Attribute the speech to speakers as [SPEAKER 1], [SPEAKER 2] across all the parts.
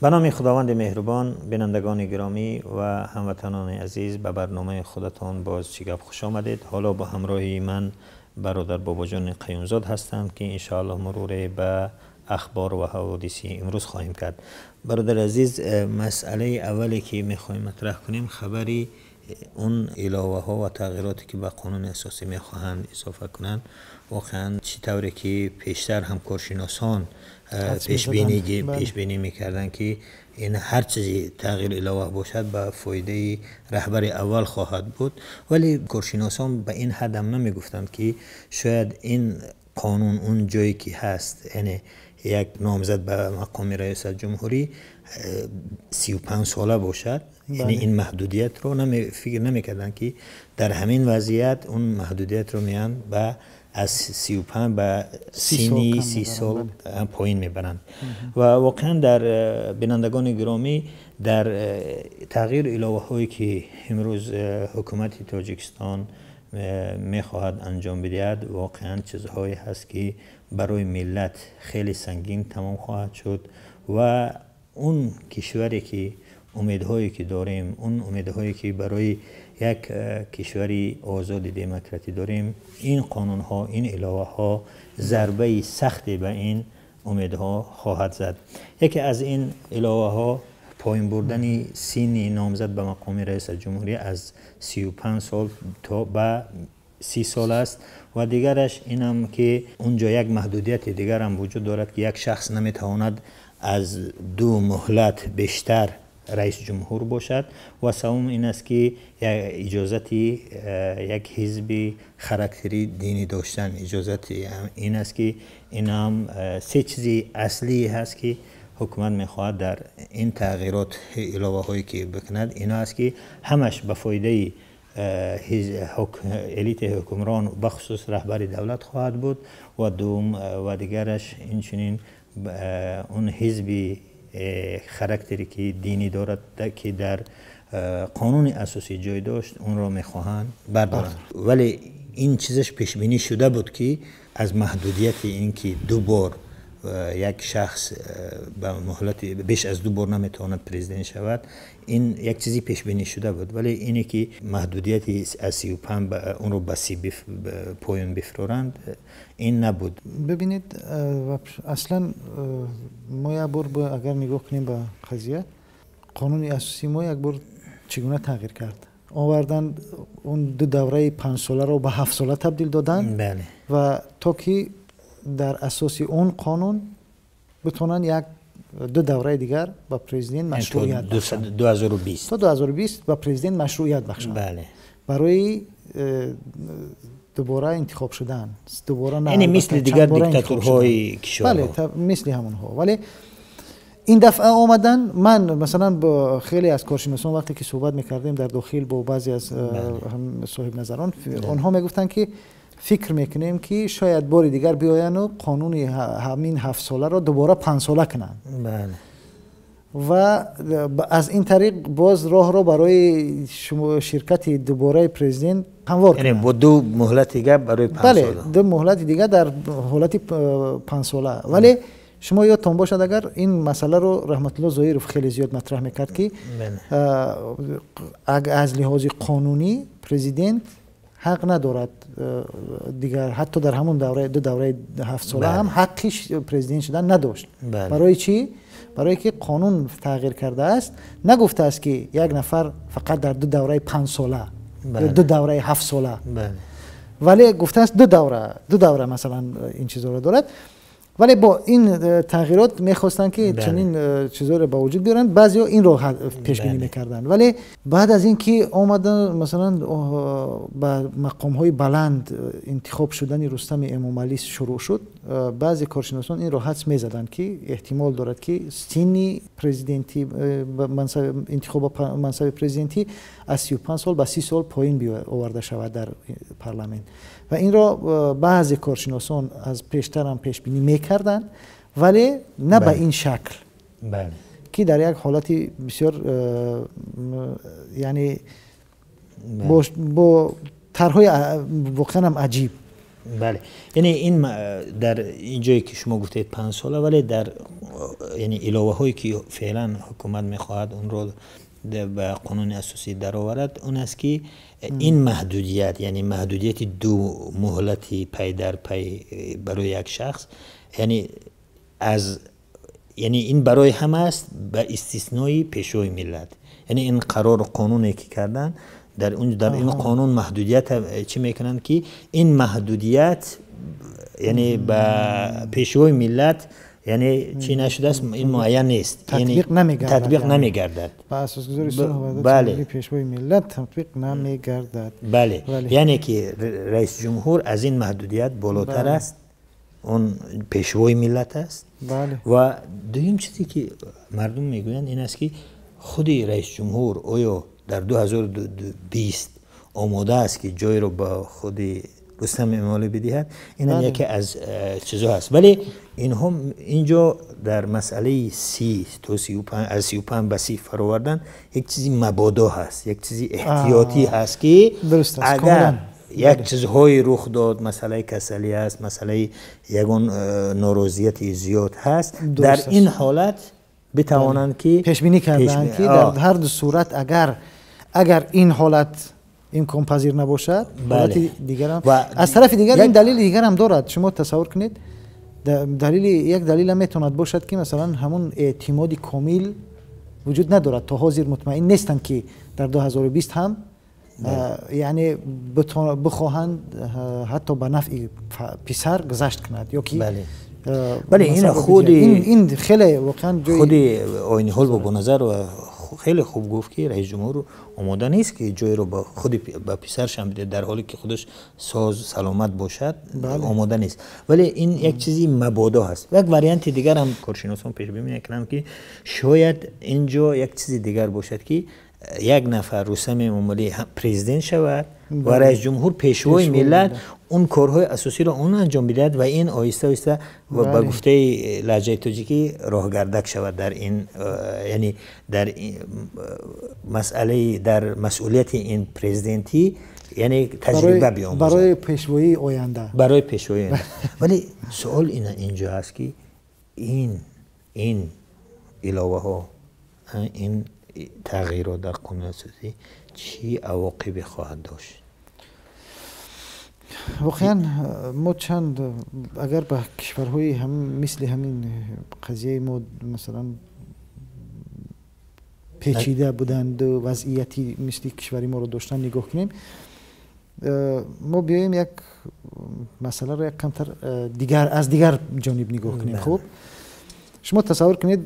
[SPEAKER 1] Ба номи Худованди меҳрубон, бинандагони гиромӣ ва ҳамватанони азиз, ба барномаи худатон «Боз чӣ гап» хуш омадед. Ҳоло бо ҳамроҳии ман бародар Бобоҷон Қаюмзод ҳастанд, ки иншоаллоҳ муруре ба ахбор ва ҳаводиси имрӯз хоҳем кард. Бародари азиз, масъалаи аввале ки мехоҳем матраҳ кунем, хабари он иловаҳо ва тағйироте ки ба қонуни асосӣ мехоҳанд изофа кунанд. Воқеан, чӣ тавре ки пештар ҳам коршиносон пешбинӣ мекарданд, ки ин ҳар чизе тағйир илова бошад, ба фоидаи раҳбари аввал хоҳад буд, вале коршиносон ба ин ҳад ҳам намегуфтанд, ки шояд ин қонун он ҷое ки ҳаст, яъне як номзад ба мақоми раёсати ҷумҳурӣ 35 сола бошад. Яъне ин маҳдудиятро фикр намекарданд, ки дар ҳамин вазъият он маҳдудиятро меянд ба аз 35 ба синни 30 сол поин мебаранд. Ва воқеан, дар бинандагони гиромӣ, дар тағйиру иловаҳое ки имрӯз ҳукумати Тоҷикистон мехоҳад анҷом бидиҳад, воқеан чизҳое ҳаст, ки барои миллат хеле сангин тамом хоҳад шуд ва он кишваре ки умедҳое ки дорем, он умедҳое ки барои як кишвари озоди демократӣ дорем, ин қонунҳо, ин иловаҳо зарбаи сахте ба ин умедҳо хоҳад зад. Яке аз ин иловаҳо поин бурдани синни номзад ба мақоми раёсати ҷумҳурӣ аз 35 сол то ба 30 сол аст ва дигараш инам, ки унҷо як маҳдудияти дигарам вуҷуд дорад, ки як шахс наметавонад аз ду муҳлат бештар раис ҷумҳур бошад. Ва севум ин аст, ки иҷозати як ҳизби характери динӣ доштан иҷозати ин аст, ки инам се чизи аслӣ ҳаст, ки ҳукумат мехоҳад дар ин тағйирот иловаҳое ки бикунад, ино аст, ки ҳамаш ба фоидаи элити ҳукмрон, бахусус раҳбари давлат хоҳад буд. Ва дуввум ва дигараш инчунин он ҳизби характере ки динӣ дорад, ки дар қонуни асосӣ ҷой дошт, онро мехоҳанд бардоранд. Вале ин чизаш пешбинӣ шуда буд, ки аз маҳдудияти ин ки ду бор як шахс ба муҳлати беш аз ду бор наметавонад президент шавад, ин як чизи пешбинӣ шуда буд. Вале ине ки маҳдудияти аз 35 онро ба 30 поён бифроранд, ин набуд.
[SPEAKER 2] Бибинед, аслан мо як бор агар нигоҳ кунем ба қазия, қонуни асосии мо як бор чӣ гуна тағйир кард? Овардан он ду давраи панҷсоларо ба ҳафтсола табдил доданд ва то ки дар асоси он қонун битонанд як ду давраи дигар ба президент машруият
[SPEAKER 1] бахшанд. 2020.
[SPEAKER 2] То 2020 ба президент машруият бахшанд барои дубора интихоб шудан, дубора.
[SPEAKER 1] Яъне мисли дигар диктатурҳои кишварҳо.
[SPEAKER 2] Бале, мисли ҳамонҳо. Вале ин дафъа омадан, ман масалан бо хеле аз коршиносон вақте ки суҳбат мекардем дар дохил, бо баъзе аз соҳибназарон, онҳо мегуфтанд, ки фикр мекунем, ки шояд бори дигар биёяну қонуни ҳамин ҳафтсоларо дубора панҷсола кунанд ва аз ин тариқ боз роҳро барои ширкати дубораи президент ҳамвор.
[SPEAKER 1] Яъне бо ду муҳлати дигар барои
[SPEAKER 2] Бале, ду муҳлати дигар дар ҳолати панҷсола. Вале шумо ёдтон бошад, агар ин масъаларо Раҳматулло Зоиров хеле зиёд матраҳ мекард, ки аз лиҳози қонунӣ президент ҳақ надорад дигар, ҳатто дар ҳамон давра, ду давраи ҳафтсола ҳам ҳаққи президент шудан надошт. Барои чӣ? Барое ки қонун тағйир кардааст, нагуфтааст, ки як нафар фақат дар ду давраи панҷсола ё ду давраи ҳафтсола, вале гуфтааст ду давра, ду давра масалан ин чизҳоро дорад. Вале бо ин тағйирот мехостанд, ки чунин чизҳоро ба вуҷуд биёранд. Баъзеҳо инро пешбинӣ мекарданд. Вале баъд аз ин ки омадан, масалан, ба мақомҳои баланд интихоб шудани Рустами Эмомалӣ шурӯъ шуд, баъзе коршиносон инро ҳадс мезаданд, ки эҳтимол дорад, ки синни президентӣ, интихоба мансаби президентӣ аз 35 сол ба 30 сол поин оварда шавад дар парламент. Ва инро баъзе коршиносон аз пештарам пешбинӣ мекарданд, вале на ба ин шакл, ки дар як ҳолати бисёр, яъне бо тарҳҳои воқеан ҳам аҷиб.
[SPEAKER 1] Бале, яъне ин дар ин ҷое ки шумо гуфтед 5 сола, вале дар яъне иловаҳое ки феълан ҳукумат мехоҳад онро ба қонуни асосӣ дароварад, он аст ки ин маҳдудият, яъне маҳдудияти ду муҳлати пай дар пай барои як шахс, яъне аз яъне ин барои ҳама аст ба истиснои пешвои миллат. Яъне ин қарору қонуне ки карданд, дар ин қонун маҳдудият чӣ мекунанд ки ин маҳдудият яъне ба пешвои миллат яъне чӣ нашудааст, ин муайян нест, татбиқ намегардад.
[SPEAKER 2] Ба асосгузори сулҳу ваҳдати миллӣ пешвои миллат татбиқ намегардад.
[SPEAKER 1] Бале, яъне ки раиси ҷумҳур аз ин маҳдудият болотар аст, он пешвои миллат аст. Ва дуюм чизе ки мардум мегӯянд ин аст ки худи раиси ҷумҳур оё дар 2020 омода аст ки ҷойро ба худи Рустам Эмомалӣ бидиҳад? Инам яке аз чизҳо аст. Вале инҳо инҷо дар масъалаи 30 то 35, аз 35 ба 30 фаровардан як чизи мабодо ҳаст, як чизи эҳтиётӣ ҳаст ки агар як чизҳое рух дод, масъалаи касалӣ аст, масъалаи ягон норозияти зиёд ҳаст, дар ин ҳолат битавонанд ки
[SPEAKER 2] пешбинӣ карданд ки дар ҳар ду сурат агар ин ҳолат имконпазир набошад, ҳолати дигарам аз тарафи дигар ин далели дигарам дорад. Шумо тасаввур кунед, як далел метавонад бошад ки масалан ҳамон эътимоди комил вуҷуд надорад, то ҳозир мутмаин нестанд ки дар 2020 ҳам яъне бихоҳанд ҳатто ба нафъи писар гузашт кунад ё ки
[SPEAKER 1] бале. Ин худи
[SPEAKER 2] ин хеле воқеан ҷои
[SPEAKER 1] худи Оиниҳол Бобоназар хеле хуб гуфт ки раиси ҷумҳур омода нест ки ҷойро ба худи ба писараш ҳам бидиҳад, дар ҳоле ки худаш соз саломат бошад омода нест. Вале ин як чизи мабодо ҳаст. Як варианти дигар ҳам коршиносон пешбинӣ мекунанд ки шояд инҷо як чизи дигар бошад ки як нафар Рустам Эмомалӣ президент шавад ва раиси ҷумҳур пешвои миллат он корҳои асосиро он анҷом бидиҳад ва ин оҳиста оҳиста ба гуфтаи лаҳҷаи тоҷикӣ роҳгардак шавад дар ин, яъне дар масъалаи дар масъулияти ин президентӣ, яъне таҷриба биомӯзад
[SPEAKER 2] барои пешвоии оянда,
[SPEAKER 1] барои пешвоии оянда. Вале суол инҷо ҳаст ки ин иловаҳо, ин тағйирот дар қонуни асосӣ чӣ авоқибе хоҳад дошт?
[SPEAKER 2] Воқеан мо чанд агар ба кишварҳои мисли ҳамин қазияи мо масалан печида буданду вазъияти мисли кишвари моро доштан нигоҳ кунем, мо биёем як масъаларо як камтар дигар аз дигар ҷониб нигоҳ кунем. Хуб, шумо тасаввур кунед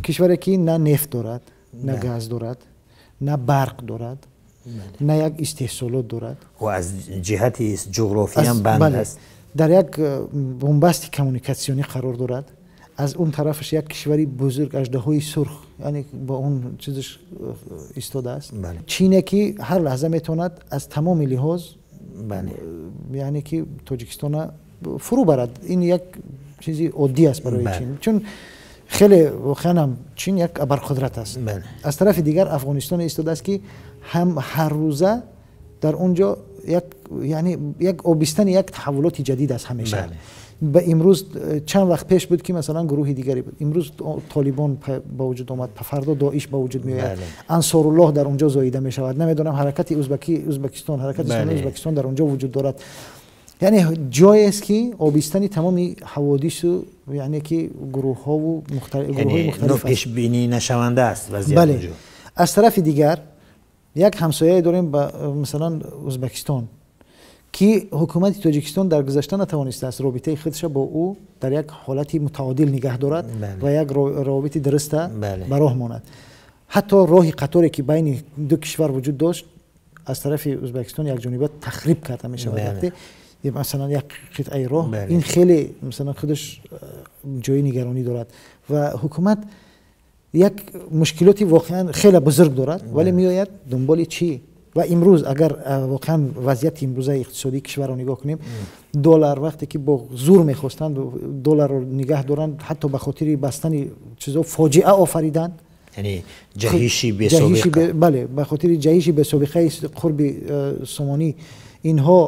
[SPEAKER 2] кишваре ки на нефт дорад, на газ дорад, на барқ дорад, на як истеҳсолот дорад
[SPEAKER 1] ва аз ҷиҳати ҷуғрофиям банд аст,
[SPEAKER 2] дар як бунбасти коммуникатсионӣ қарор дорад, аз он тарафаш як кишвари бузург аждаҳои сурх, яъне ба он чизаш истодааст, Чине ки ҳар лаҳза метавонад аз тамоми лиҳоз, яъне ки Тоҷикистона фурӯ барад. Ин як чизи оддӣ аст барои Чин, чун хеле воқеан ҳам Чин як абарқудрат аст. Аз тарафи дигар Афғонистон истодааст ки ҳам ҳар рӯза дар он ҷо як, яъне як обистани як таҳаввулоти ҷадид аст ҳамеша. Ба имрӯз чанд вақт пеш буд ки масалан гурӯҳи дигаре буд, имрӯз Толибон ба вуҷуд омад, фардо Доиш ба вуҷуд меояд, Ансоруллоҳ дар он ҷо зоида мешавад, намедонам ҳаракати Узбекистон, ҳаракати исломии Узбекистон дар он ҷо вуҷуд дорад. Яъне ҷоест ки обистани тамоми ҳаводису, яъне ки гурӯҳҳову гурӯҳҳои мухталиф
[SPEAKER 1] пешбинӣ нашаванда аст вазъият.
[SPEAKER 2] Бале, аз тарафи дигар як ҳамсояе дорем ба масалан Узбекистон ки ҳукумати Тоҷикистон дар гузашта натавонистааст робитаи худша бо ӯ дар як ҳолати мутаодил нигаҳ дорад ва як равобити дуруста ба роҳ монад. Ҳатто роҳи қаторе ки байни ду кишвар вуҷуд дошт аз тарафи Узбекистон якҷониба тахриб карда мешавад, масалан як қитъаи роҳ. Ин хеле масалан худаш ҷои нигаронӣ дорад ва ҳукумат як мушкилоти воқеан хеле бузург дорад, вале меояд дунболи чӣ? Ва имрӯз агар воқеан вазъияти имрӯзаи иқтисодии кишварро нигоҳ кунем, доллар вақте ки бо зур мехостанд долларро нигаҳ доранд, ҳатто ба хотири бастани чизо фоҷиа офариданд,
[SPEAKER 1] яъне ҷаҳиши бесобиқа,
[SPEAKER 2] бале, ба хотири ҷаҳиши бесобиқаи қурби сомонӣ Инҳо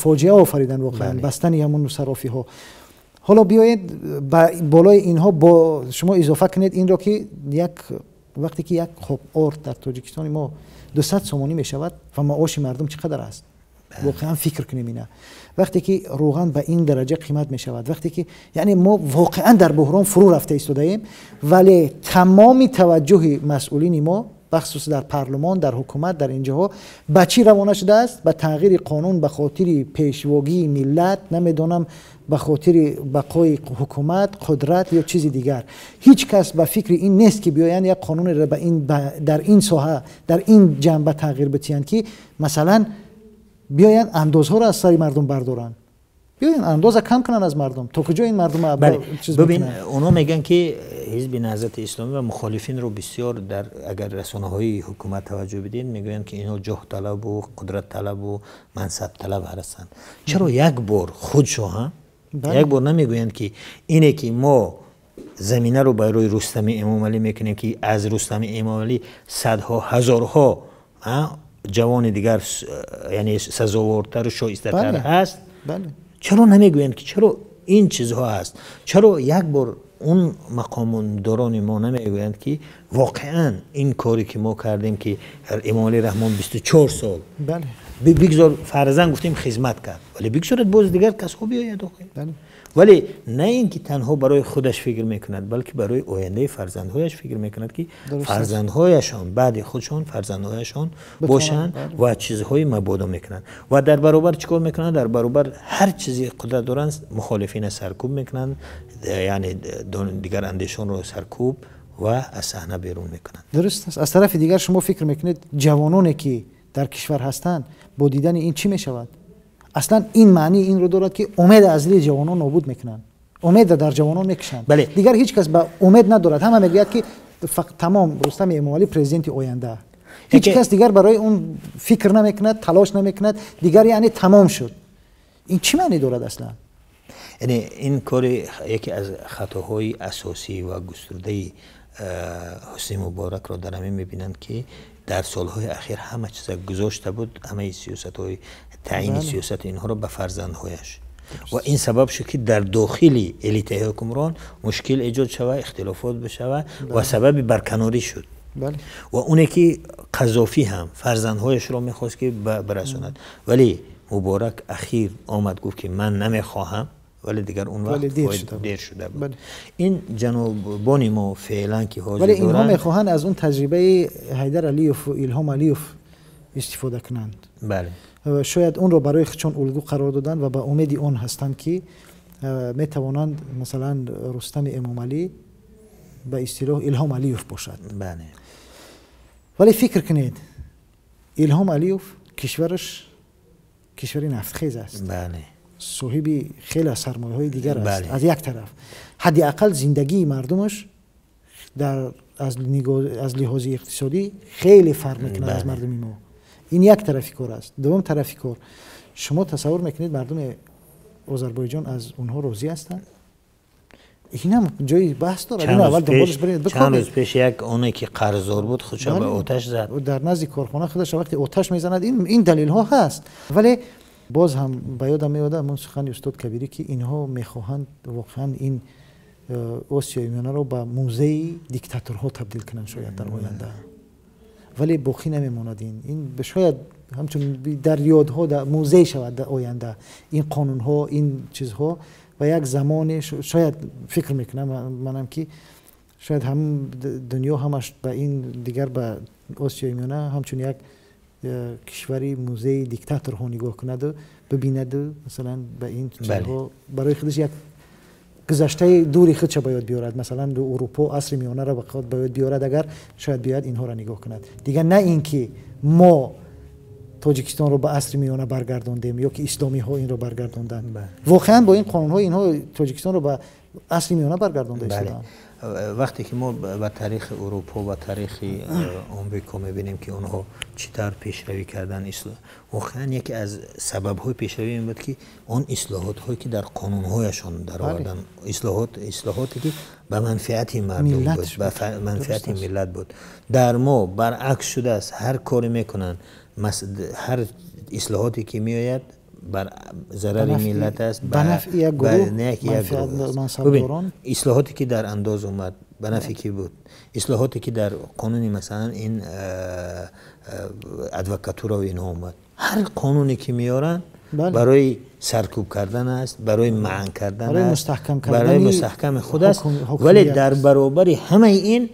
[SPEAKER 2] фоҷиа офариданд воқеан, бастани ҳамон сарофиҳо. Ҳоло биёед ба болои инҳо бо шумо изофа кунед инро, ки як вақте ки як қоб орд дар Тоҷикистони мо 200 сомонӣ мешавад ва маоши мардум чӣ қадар аст, воқеан фикр кунем ина. Вақте ки равған ба ин дараҷа қимат мешавад, вақте ки яъне мо воқеан дар буҳрон фурӯ рафта истодаем, вале тамоми таваҷҷӯҳи масъулини мо, бахусус дар парлумон, дар ҳукумат, дар инҷоҳо ба чӣ равона шудааст? Ба тағйири қонун ба хотири пешвогии миллат, намедонам, ба хотири бақои ҳукумат, қудрат ё чизи дигар. Ҳеҷ кас ба фикри ин нест, ки биёянд як қонунеро ба ин дар ин соҳа, дар ин ҷанба тағйир бидиҳанд, ки масалан биёянд андозҳоро аз сари мардум бардоранд, биёянд андоза кам кунанд аз мардум. То куҷо ин мардум
[SPEAKER 1] чиз? Бибин, онҳо мегӯянд, ки ҳизби Наҳзати Исломӣ ва мухолифинро бисёр дар агар расонаҳои ҳукумат таваҷҷӯҳ бидиҳед, мегӯянд, ки инҳо ҷоҳталабу қудраталабу мансабталаб ҳастанд. Чаро як бор худшоҳам як бор намегӯянд, ки ине ки мо заминаро барои Рустами Эмомалӣ мекунем, ки аз Рустами Эмомалӣ садҳо ҳазорҳо ҷавони дигар, яъне сазовортару шоистатар ҳаст? Чаро намегӯянд, ки чаро ин чизҳо ҳаст? Чаро як бор он мақомдорони мо намегӯянд, ки воқеан ин коре ки мо кардем, ки Эмомалӣ Раҳмон 24 сол бигзор фарзан гуфтем хизмат кард, вале бигзорад боз дигар касҳо биёяд охир. Вале на ин ки танҳо барои худаш фикр мекунад, балки барои ояндаи фарзандҳояш фикр мекунад, ки фарзандҳояшон баъди худшон фарзандҳояшон бошанд ва чизҳои мабодо мекунанд. Ва дар баробар чӣ кор мекунанд? Дар баробар ҳар чизе қудрат доранд, мухолифина саркӯб мекунанд, яъне дигар андешонро саркӯб ва аз саҳна берун мекунанд.
[SPEAKER 2] Дуруст аст. Аз тарафи дигар шумо фикр мекунед, ҷавононе ки дар кишвар ҳастанд, бо дидани ин чӣ мешавад? Аслан ин маънии инро дорад, ки умед аз дили ҷавонон нобуд мекунанд, умедро дар ҷавонон мекушанд. Дигар ҳеҷ кас ба умед надорад. Ҳама мегӯяд, ки тамом, Рустами Эмомалӣ президенти оянда. Ҳеҷ кас дигар барои он фикр намекунад, талош намекунад, дигар яъне тамом шуд. Ин чӣ маъне дорад аслан?
[SPEAKER 1] Яъне ин кори яке аз хатоҳои асосӣ ва густурдаи Ҳусни Муборакро дар ҳамин мебинанд, ки дар солҳои ахир ҳама чиза гузошта буд, ҳамаи сиёсатҳои таъини сиёсати инҳоро ба фарзандҳояш, ва ин сабаб шуд, ки дар дохили элитаи ҳукмрон мушкил эҷод шавад, ихтилофот бишавад ва сабаби барканорӣ шуд. Ва оне ки Қазофӣ ҳам фарзандҳояшро мехост, ки барасонад, вале Муборак ахир омад, гуфт, ки ман намехоҳам, вале дигар он вақт дер шуда буд. Ин ҷанобони мо феълан ки ҳозир
[SPEAKER 2] вале инҳо мехоҳанд аз он таҷрибаи Ҳайдар Алиев ва Илҳом Алиев истифода кунанд. Шояд онро барои худшон улгӯ қарор доданд ва ба умеди он ҳастанд, ки метавонанд масалан Рустами Эмомалӣ ба истилоҳ Илҳом Алиев бошад. Вале фикр кунед, Илҳом Алиев кишвараш кишвари нафтхез аст, соҳиби хеле аз сармояҳои дигар аст. Аз як тараф ҳадди ақал зиндагии мардумаш аз лиҳози иқтисодӣ хеле фарқ мекунад аз мардуми мо. Ин як тарафи кор аст. Дуввум тарафи кор, шумо тасаввур мекунед, мардуми Озарбойҷон аз онҳо розӣ ҳастанд? Инам ҷои баҳс дорад. Ин аввал дунболаш биред.
[SPEAKER 1] Чанд рӯз пеш як оне ки қарздор буд, худша ба оташ зад.
[SPEAKER 2] Дар назди корхона худаш вақте оташ мезанад, ин далелҳо ҳаст. Вале боз ҳам ба ёдам меояд ҳамон сухани устод Кабирӣ, ки инҳо мехоҳанд воқеан ин Осиёи Миёнаро ба музеи диктаторҳо табдил кунанд шояд дар оянда, вале боқӣ намемонад. Ин шояд ҳамчун дар ёдҳо музей шавад дар оянда, ин қонунҳо, ин чизҳо. Ва як замоне шояд фикр мекунам манам, ки шояд ҳам дунё ҳамаш ба ин дигар ба Осиёи Миёна ҳамчун як кишвари музеи диктаторҳо нигоҳ кунаду бибинаду масалан ба ин чизҳо барои худаш як гузаштаи дури худша ба ёд биёрад, масалан Урупо асри миёнаро ба худ ба ёд биёрад, агар шояд биёяд инҳоро нигоҳ кунад. Дигар на ин ки мо Тоҷикистонро ба асри миёна баргардондем ё ки исломиҳо инро баргардонданд. Воқеан бо ин қонунҳо инҳо Тоҷикистонро ба асри миёна баргардонда истодаанд.
[SPEAKER 1] Вақте ки мо ба таърихи Урупо ва таърихи Омрико мебинем, ки онҳо чӣ тавр пешравӣ карданд, воқеан яке аз сабабҳои пешравӣ ин буд, ки он ислоҳотҳое ки дар қонунҳояшон дароварданд, ислоҳоте ки ба манфиати мардум буд, ба манфиати миллат буд. Дар мо баръакс шудааст, ҳар коре мекунанд. ҳар ислоҳоте ки меояд бар зарари миллат аст,
[SPEAKER 2] ба нафъи як гурӯҳ мансабдорон.
[SPEAKER 1] Ислоҳоте ки дар андоз омад ба нафъи кӣ буд? Ислоҳоте ки дар қонуни масалан ин адвокатура ва инҳо омад, ҳар қонуне ки меоранд барои саркӯб кардан аст, барои маън кардан аст, барои мустаҳкам худ аст. Вале дар баробари ҳамаи ин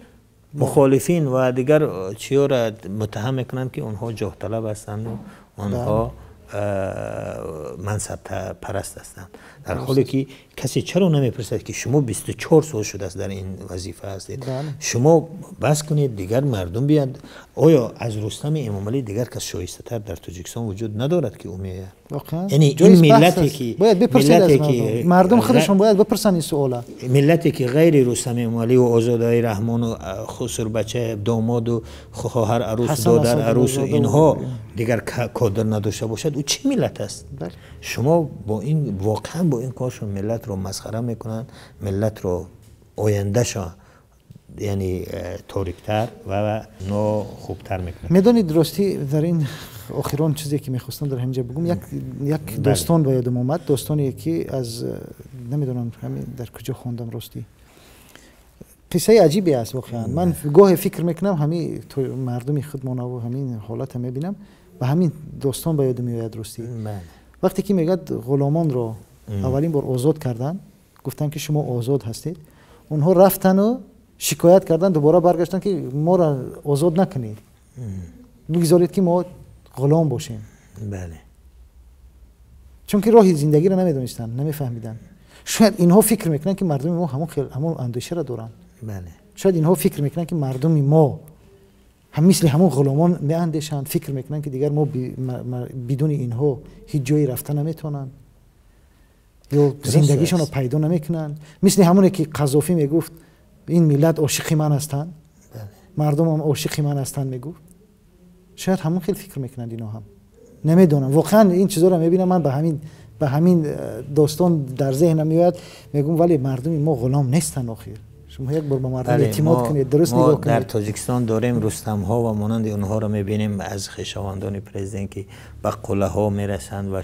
[SPEAKER 1] мухолифин ва дигар чиёро муттаҳам мекунанд ки онҳо ҷоҳталаб ҳастанд ва онҳо мансабпараст ҳастанд, дар ҳоле ки касе чаро намепурсад ки шумо 24 сол шудааст дар ин вазифа ҳастед, шумо бас кунед, дигар мардум биёянд. Оё аз Рустами Эмомалӣ дигар кас шоистатар дар Тоҷикистон вуҷуд надорад ки ӯ меояд? Яъне ин миллате ки
[SPEAKER 2] бояд бипурсед аз мардум, мардум худашон бояд бипурсанд ин суола.
[SPEAKER 1] Миллате ки ғайри Рустами Эмомалӣ ва Озодаи Раҳмон ва хусурбача, домоду хоҳар арӯс, додар арӯс инҳо дигар кадр надошта бошад, ӯ чӣ миллат аст? Шумо бо ин воқеан бо ин коршон миллатро масхара мекунанд, миллатро ояндаша яъне ториктар ва нохубтар мекунанд.
[SPEAKER 2] Медонед, ростӣ дар ин охирон чизе ки мехостам дар ҳаминҷа бигӯм, як достон ба ёдам омад, достоне ки аз намедонам ҳамин дар куҷо хондам, ростӣ қиссаи аҷибе аст воқеан. Ман гоҳе фикр мекунам ҳамин мардуми худмонаву ҳамин ҳолата мебинам, ба ҳамин достон ба ёдам меояд ростӣ. Вақте ки мегӯяд ғуломонро аввалин бор озод карданд, гуфтанд ки шумо озод ҳастед, онҳо рафтану шикоят карданд, дубора баргаштанд ки моро озод накунед, бигзоред ки мо ғулом бошем. Чунки роҳи зиндагиро намедонистанд, намефаҳмиданд. Шояд инҳо фикр мекунанд ки мардуми мо ҳамон андешаро доранд. Шояд инҳо фикр мекунанд ки мардуми мо ҳам мисли ҳамон ғуломон меандешанд, фикр мекунанд ки дигар мо бидуни инҳо ҳеҷ ҷое рафта наметавонанд ё зиндагишонро пайдо намекунанд. Мисли ҳамоне ки Қазофӣ мегуфт ин миллат ошиқи ман ҳастанд, мардумам ошиқи ман ҳастанд мегуфт. Шояд ҳамон хел фикр мекунанд ино ҳам. Намедонам, воқеан ин чизоро мебинам ман, ба ҳамин достон дар зеҳнам меояд, мегӯм вале мардуми мо ғулом нестанд охир. Шумо як бор ба мардум эътимод кунед, дуруст нигоҳ кунед.
[SPEAKER 1] Дар Тоҷикистон дорем рустамҳо ва монанди онҳоро мебинем аз хешовандони президент ки ба қуллаҳо мерасанд ва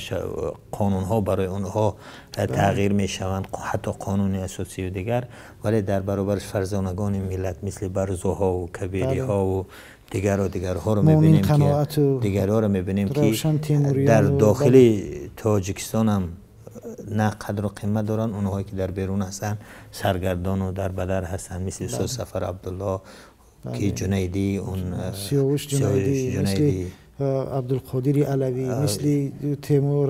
[SPEAKER 1] қонунҳо барои онҳо тағйир мешаванд, ҳатто қонуни асосию дигар, вале дар баробараш фарзонагони миллат мисли барзуҳову кабириҳову дигару дигарҳоро мебинем ки дигарҳоро мебинем ки дар дохили Тоҷикистон ҳам на қадру қимат доранд, онҳое ки дар берун ҳастанд саргардону дар бадар ҳастанд, мисли устод Сафар Абдулло ки Ҷунайдӣ, он
[SPEAKER 2] Сиёвуш Ҷунайдӣ, мисли Абдулқодири Алавӣ, мисли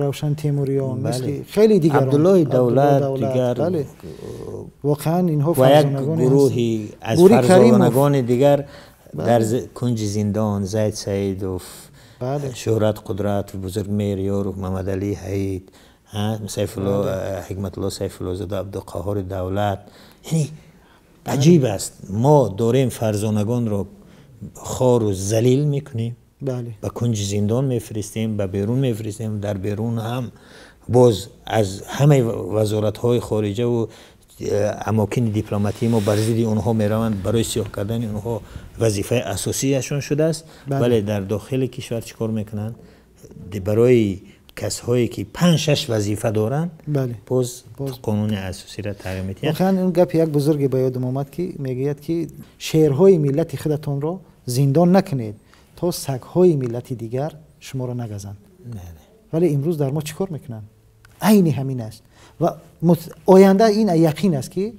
[SPEAKER 2] Равшан Темуриён, мисли хеле дигарон,
[SPEAKER 1] Абдуллоҳи Давлат, дигар.
[SPEAKER 2] Воқеан инҳо
[SPEAKER 1] ва як гурӯҳи аз фарзонагони дигар дар кунҷи зиндон, Зайд Саидов, Шӯҳрат Қудрат, Бузургмеҳр Ёров, Мамадалӣ Ҳаид, Ҳикматулло Сайфуллозода, Абдуқаҳҳори Давлат. Яъне аҷиб аст, мо дорем фарзонагонро хору залил мекунем, ба кунҷи зиндон мефиристем, ба берун мефиристем, дар берун ҳам боз аз ҳамаи вазоратҳои хориҷаву амокини дипломатии мо бар зидди онҳо мераванд, барои сиёҳ кардани онҳо вазифаи асосияшон шудааст. Вале дар дохили кишвар чӣ кор мекунанд? Барои касҳое ки 5-6 вазифа доранд, боз қонуни асосиро тағйир медиҳанд.
[SPEAKER 2] Воқеан ин гапи як бузурге ба ёдам омад ки мегӯяд ки шеърҳои миллати худатонро зиндон накунед то сагҳои миллати дигар шуморо нагазанд. Вале имрӯз дар мо чӣ кор мекунанд? Айни ҳамин аст ва оянда ин яқин аст ки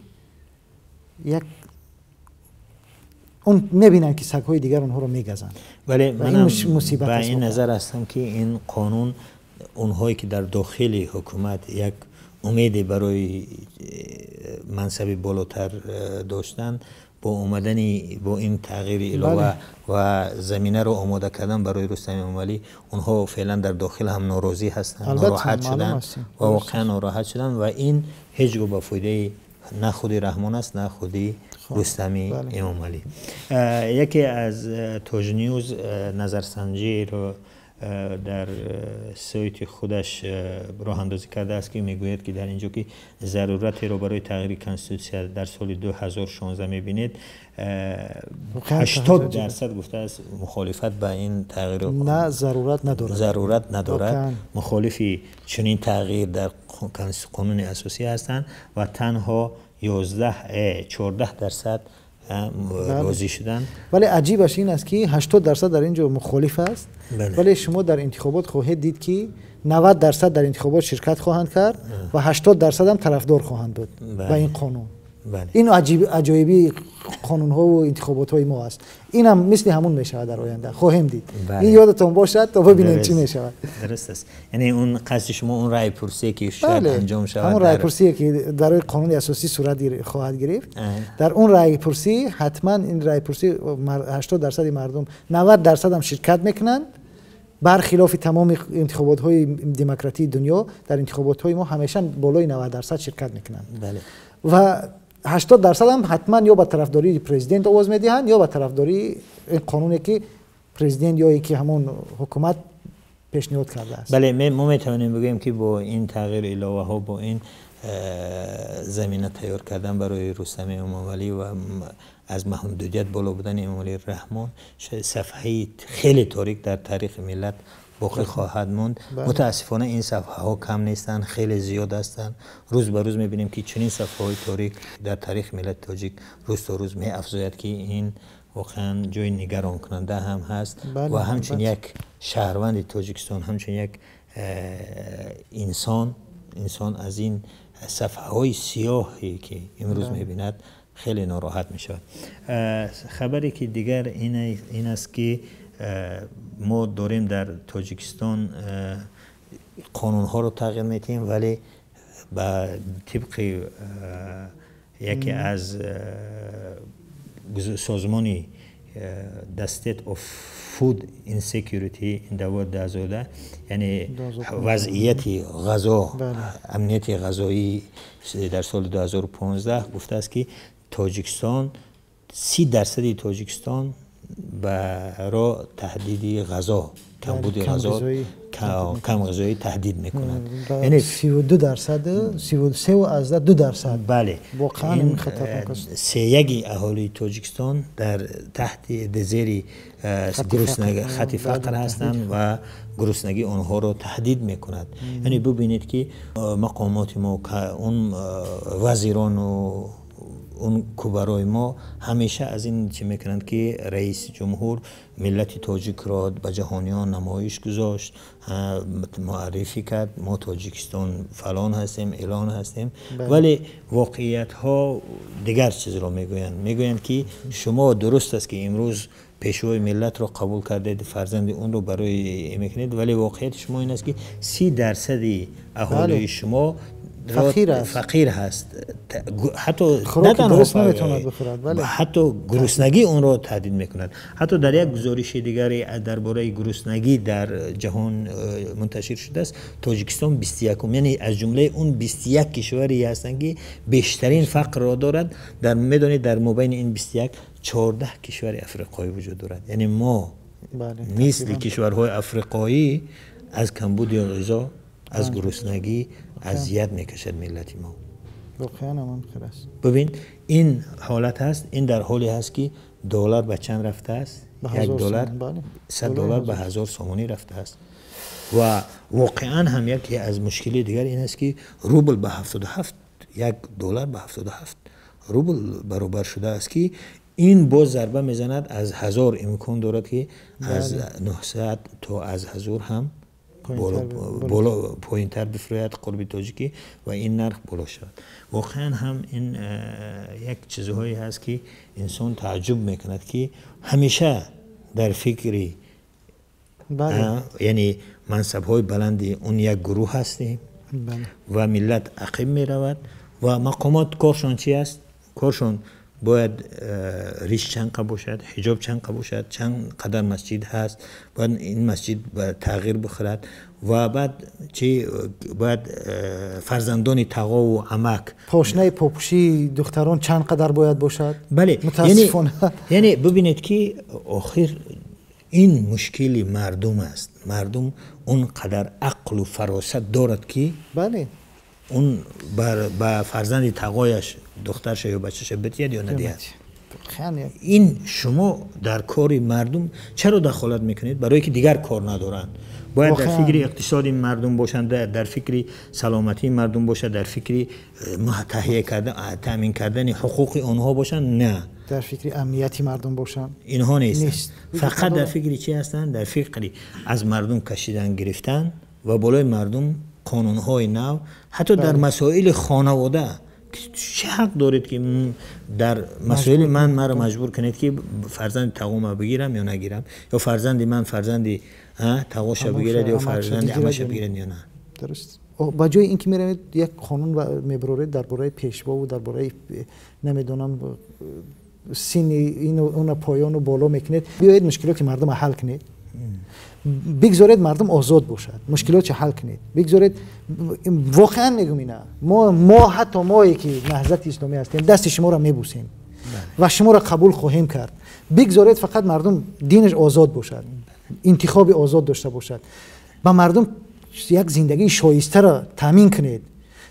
[SPEAKER 2] як он мебинанд ки сагҳои дигар онҳоро мегазанд.
[SPEAKER 1] Вале манам ба ин назар ҳастам ки ин қонун онҳое ки дар дохили ҳукумат як умеде барои мансаби болотар доштанд, бо омадани бо ин тағйири илова ва заминаро омода кардан барои Рустами Эмомалӣ, онҳо феълан дар дохил ҳам норозӣ ҳастанд, нороҳат шуданд ва воқеан нороҳат шуданд ва ин ҳеҷ гоҳ ба фоидаи на худи Раҳмон аст, на худи Рустами Эмомалӣ. Яке аз Тоҷньюз назарсанҷиро дар сайти худаш роҳандозӣ кардааст, ки мегӯяд, ки дар инҷо ки зарурате барои тағйири конститутсия дар соли 2016 мебинед, 80% гуфтааст мухолифат ба ин тағйир
[SPEAKER 2] на зарурат надорад,
[SPEAKER 1] зарурат надорад, мухолифи чунин тағйир дар қонуни асосӣ ҳастанд ва танҳо 14% розӣ шуданд.
[SPEAKER 2] Вале аҷибаш ин аст, ки 80% дар инҷо мухолиф аст, вале шумо дар интихобот хоҳед дид, ки 90% дар интихобот ширкат хоҳанд кард ва 80% ҳам тарафдор хоҳанд буд ба ин қонун. Ин аҷоибии қонунҳову интихоботҳои мо аст. Инам мисли ҳамун мешавад дар оянда, хоҳем дид. Ин ёдатон бошад, то бибинем чӣ мешавад.
[SPEAKER 1] Дуруст аст. Яъне он қасди шумо он раъйпурсие, ки шояд анҷом шавад,
[SPEAKER 2] ҳамон раъйпурсие, ки барои қонуни асосӣ сурат хоҳад гирифт, дар он раъйпурсӣ ҳатман ин раъйпурсӣ 80% мардум, 90% ҳам ширкат мекунанд. Бархилофи тамоми интихоботҳои демократии дунё, дар интихоботҳои мо ҳамеша болои 90% ширкат мекунанд ва 80% ҳам ҳатман ё ба тарафдории президент овоз медиҳанд, ё ба тарафдории ин қонуне, ки президент ё ки ҳамон ҳукумат пешниҳод кардааст.
[SPEAKER 1] Бале, мо метавонем бигӯем, ки бо ин тағйиру иловаҳо, бо ин замина тайёр кардан барои Рустами Эмомалӣ ва аз маҳдудият боло будани Эмомалӣ Раҳмон, сафҳаи хеле торик дар таърихи миллат боқӣ хоҳад монд. Мутаассифона, ин сафҳаҳо кам нестанд, хеле зиёд ҳастанд. Рӯз ба рӯз мебинем, ки чунин сафҳаҳои торик дар таърихи миллати тоҷик рӯз то рӯз меафзояд, ки ин воқеан ҷои нигаронкунанда ҳам ҳаст. Ва ҳамчун як шаҳрванди Тоҷикистон, ҳамчун як инсон аз ин сафҳаҳои сиёҳе, ки имрӯз мебинад, хеле нороҳат мешавад. Хабаре ки дигар ин аст, ки мо дорем дар Тоҷикистон қонунҳоро тағйир медиҳем, вале ба тибқи яке аз созмони The State of Food Insecurity in the World 2010, яъне вазъияти ғазо, амнияти ғазоӣ дар соли 2015, гуфтааст, ки Тоҷикистон, 30% Тоҷикистон ро таҳдиди ғазо, камбуди ғазо, камғизоӣ таҳдид мекунад.
[SPEAKER 2] Яъне 32%, 33,2%.
[SPEAKER 1] Бале.
[SPEAKER 2] Воқеан ин хатарнок аст.
[SPEAKER 1] Сеяки аҳолии Тоҷикистон дар таҳти зери хати фақр ҳастанд ва гуруснагӣ онҳоро таҳдид мекунад. Яъне бубинед, ки мақомоти мо, он вазирону он кубарои мо ҳамеша аз ин чӣ мекунанд, ки раиси ҷумҳур миллати тоҷикро ба ҷаҳониён намоиш гузошт, муаррифӣ кард, мо Тоҷикистон фалон ҳастем, эълон ҳастем, вале воқеиятҳо дигар чизро мегӯянд. Мегӯянд, ки шумо дуруст аст, ки имрӯз пешвои миллатро қабул кардед, фарзанди онро барои мекунед, вале воқеияти шумо ин аст, ки 30% аҳолии шумо фақир ҳаст, ҳатто ҳатто гуруснагӣ онро таҳдид мекунад. Ҳатто дар як гузориши дигаре дар бораи гуруснагӣ дар ҷаҳон мунташир шудааст, Тоҷикистон 21-ум, яъне аз ҷумлаи он 21 кишваре ҳастанд, ки бештарин фақрро дорад. Дар медонед, дар мобайни ин 21, 14 кишвари африқоӣ вуҷуд дорад. Яъне мо мисли кишварҳои африқоӣ аз камбуди ғизо, аз гуруснагӣ азият мекашад миллати мо.
[SPEAKER 2] Воқеан ҳамон хел аст.
[SPEAKER 1] Бибин, ин ҳолат ҳаст. Ин дар ҳоле ҳаст, ки доллар ба чанд рафтааст? 1 доллар, 100 доллар ба 1000 сомонӣ рафтааст. Ва воқеан ҳам яке аз мушкили дигар ин аст, ки рубл ба 77, 1 доллар ба 77 рубл баробар шудааст, ки ин боз зарба мезанад. Аз 1000 имкон дорад, ки аз 900 то аз 1000 ҳам боло, поинтар бифурӯяд қурби тоҷикӣ ва ин нарх боло шавад. Воқеан ҳам ин як чизҳое ҳаст, ки инсон тааҷҷуб мекунад, ки ҳамеша дар фикри, яъне мансабҳои баланди он як гурӯҳ ҳастем ва миллат ақиб меравад. Ва мақомот коршон чи аст? Коршон бояд риш чанд қа бошад, ҳиҷоб чанд қа бошад, чанд қадар масҷид ҳаст, бояд ин масҷид ба тағйир бихӯрад ва баъд чи бояд фарзандони тағову амак.
[SPEAKER 2] Пошнаи попӯшии духтарон чанд қадар бояд бошад.
[SPEAKER 1] Бале, яъне бибинед, ки охир Ин мушкили мардум аст. Мардум он қадар ақлу фаросат дорад, ки
[SPEAKER 2] бале,
[SPEAKER 1] он ба фарзанди тағояш духтарша ё бачаша бидиҳад ё надиҳад. Ин шумо дар кори мардум чаро дахолат мекунед? Барое ки дигар кор надоранд. Бояд дар фикри иқтисоди мардум бошанд, дар фикри саломатии мардум бошад, дар фикри таҳия кардан, таъмин кардани ҳуқуқи онҳо бошанд. На
[SPEAKER 2] дар фикри амнияти мардум бошанд.
[SPEAKER 1] Инҳо нестанд. Фақат дар фикри чӣ ҳастанд? Дар фикри аз мардум кашидан, гирифтан ва болои мардум қонунҳои нав, ҳатто дар масоили хонавода. Чӣ ҳақ доред, ки дар масоили ман маро маҷбур кунед, ки фарзанди тағома бигирам ё нагирам, ё фарзанди ман фарзанди тағоша бигирад ё фарзанди амаша бигирад ё на?
[SPEAKER 2] Дуруст. Ба ҷои ин ки меравед, як қонун мебароред дар бораи пешвову дар бораи, намедонам, синни ину уна поёну боло мекунед, биёед, мушкилоти мардумро ҳал кунед. Бигзоред мардум озод бошад, мушкилотшо ҳал кунед, бигзоред. Воқеан мегӯм, ина мо, ҳатто мое ки Наҳзати Исломӣ ҳастем, дасти шуморо мебусем ва шуморо қабул хоҳем кард. Бигзоред фақат мардум динаш озод бошад, интихоби озод дошта бошад. Ба мардум як зиндагии шоистаро таъмин кунед.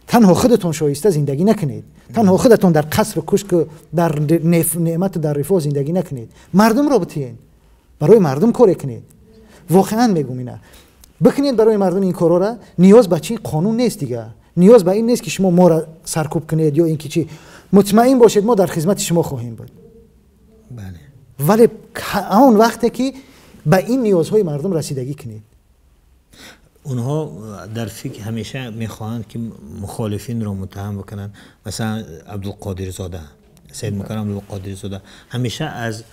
[SPEAKER 2] Танҳо худатон шоиста зиндагӣ накунед, танҳо худатон дар қасру кушку, дар неъмату дар рифоҳ зиндагӣ накунед, мардумро битиҳед, барои мардум коре кунед. Воқеан мегӯм, ина бикунед барои мардум ин корора. Ниёз ба чи қонун нест дига, ниёз ба ин нест, ки шумо моро саркӯб кунед ё ин ки чи. Мутмаин бошед, мо дар хизмати шумо хоҳем буд, вале он вақте ки ба ин ниёзҳои мардум расидагӣ кунед.
[SPEAKER 1] Онҳо дар фикр ҳамеша мехоҳанд, ки мухолифинро муттаҳам бикунанд. Масалан, Абдулқодирзода, Саид Мукаррам Абдулқодирзода ҳамеша аз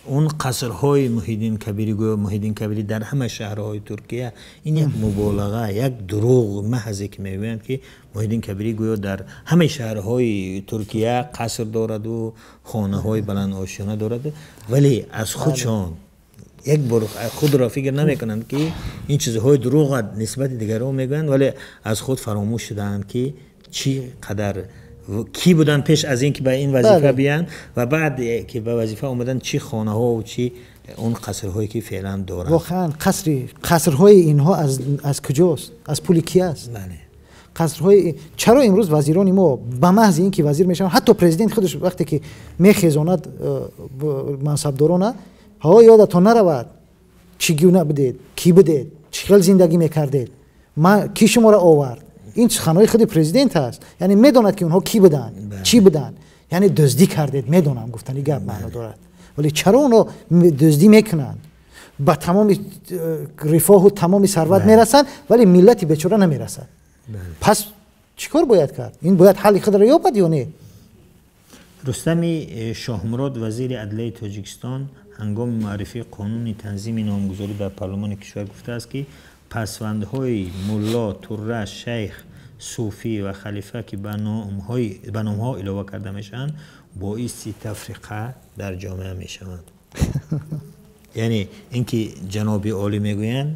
[SPEAKER 1] он қасрҳои Муҳиддин Кабирӣ, гӯё Муҳиддин Кабирӣ дар ҳама шаҳрҳои Туркия. Ин як муболиға, як дурӯғ маҳзе, ки мегӯянд, ки Муҳиддин Кабирӣ гӯё дар ҳамаи шаҳрҳои Туркия қаср дораду хонаҳои баландошёна дорад. Вале аз худшон як бор худро фикр намекунанд, ки ин чизҳои дурӯғ нисбати дигарон мегӯянд, вале аз худ фаромӯш шудаанд, ки чӣ қадар кӣ буданд пеш аз ин ки ба ин вазифа биёянд ва баъд ки ба вазифа омаданд, чӣ хонаҳо ва чӣ он қасрҳое ки феълан доранд.
[SPEAKER 2] Воқеан, қасрҳои инҳо аз куҷост? Аз пули ки аст? Қасрҳои чаро имрӯз вазирони мо ба маҳзи ин ки вазир мешаванд, ҳатто президент худаш вақте ки мехезонад мансабдорона, ҳо, ёдатон наравад, чӣ гуна будед, кӣ будед, чӣ хел зиндагӣ мекардед, кӣ шуморо овард. Ин суханҳои худи президент аст. Яъне медонад, ки онҳо кӣ буданд, чӣ буданд. Яъне дуздӣ кардед, медонам, гуфтани гап маъно дорад. Вале чаро онҳо дуздӣ мекунанд, ба тамоми рифоҳу тамоми сарват мерасанд, вале миллати бечора намерасад? Пас чӣ кор бояд кард? Ин бояд ҳалли худро ёбад ё не?
[SPEAKER 1] Рустами Шоҳмурод, вазири адлияи Тоҷикистон, ҳангоми муаррифии қонуни танзими номгузорӣ дар парлумони кишвар гуфтааст, ки пасвандҳои мулло, турра, шайх, суфӣ ва халифа, ки ба номҳо илова карда мешаванд, боиси тафриқа дар ҷомеа мешаванд. Яъне ин ки ҷаноби олӣ мегӯянд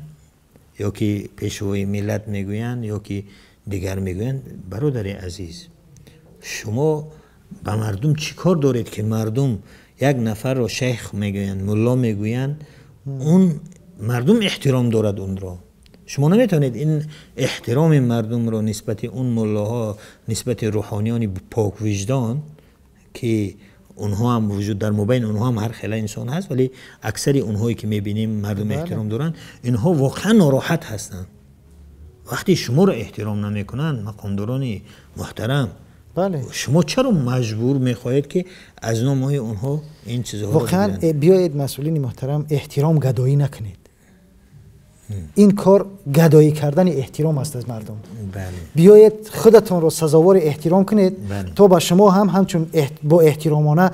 [SPEAKER 1] ё ки пешвои миллат мегӯянд, ё ки дигар мегӯянд. Бародари азиз, шумо ба мардум чӣ кор доред, ки мардум як нафарро шайх мегӯянд, мулло мегӯянд? Он мардум эҳтиром дорад онро. Шумо наметавонед ин эҳтироми мардумро нисбати он муллоҳо, нисбати рӯҳониёни поквиҷдон, ки онҳо ҳам вуҷуд, дар мобайни онҳо ҳам ҳар хела инсон ҳаст, вале аксари онҳое ки мебинем, мардум эҳтиром доранд, инҳо воқеан нороҳат ҳастанд, вақте шуморо эҳтиром намекунанд. Мақомдорони муҳтарам, шумо чаро маҷбур мехоҳед, ки аз номҳои онҳо ин чизҳоро?
[SPEAKER 2] Воқеан, биёед, масъулини муҳтарам, эҳтиром гадоӣ накунед. Ин кор гадоӣ кардани эҳтиром аст аз мардум. Биёед, худатонро сазовори эҳтиром кунед, то ба шумо ҳам ҳамчун бо эҳтиромона,